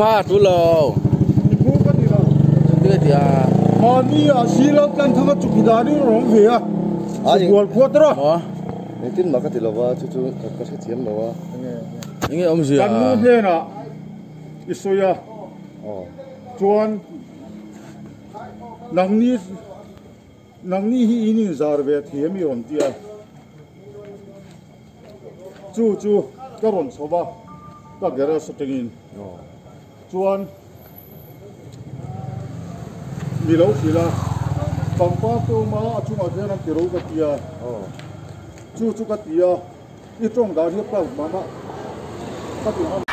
Ma tu lo. I phu ka ti lo. Chu ti ti a. Mahni ah si lo tlan thang a chukhi dan in rawn ve a. Subual khua te rawh. Maw? Engtin mah ka ti lo va, chu chu ka hrethiam lo a. Enge awmzia? Kan nu hnenah i sawi a. Chuan nangni nangni hi in inzar ve thiam i rawn ti a. Chu chu ka rawn chho va ka garage atangin chuan mi lo hrilh a, pangpar te awm a, a chungah khian an ti ro ka ti a, chu chu ka ti a, i tawng dan hi a proud mah mah ka ti ngam.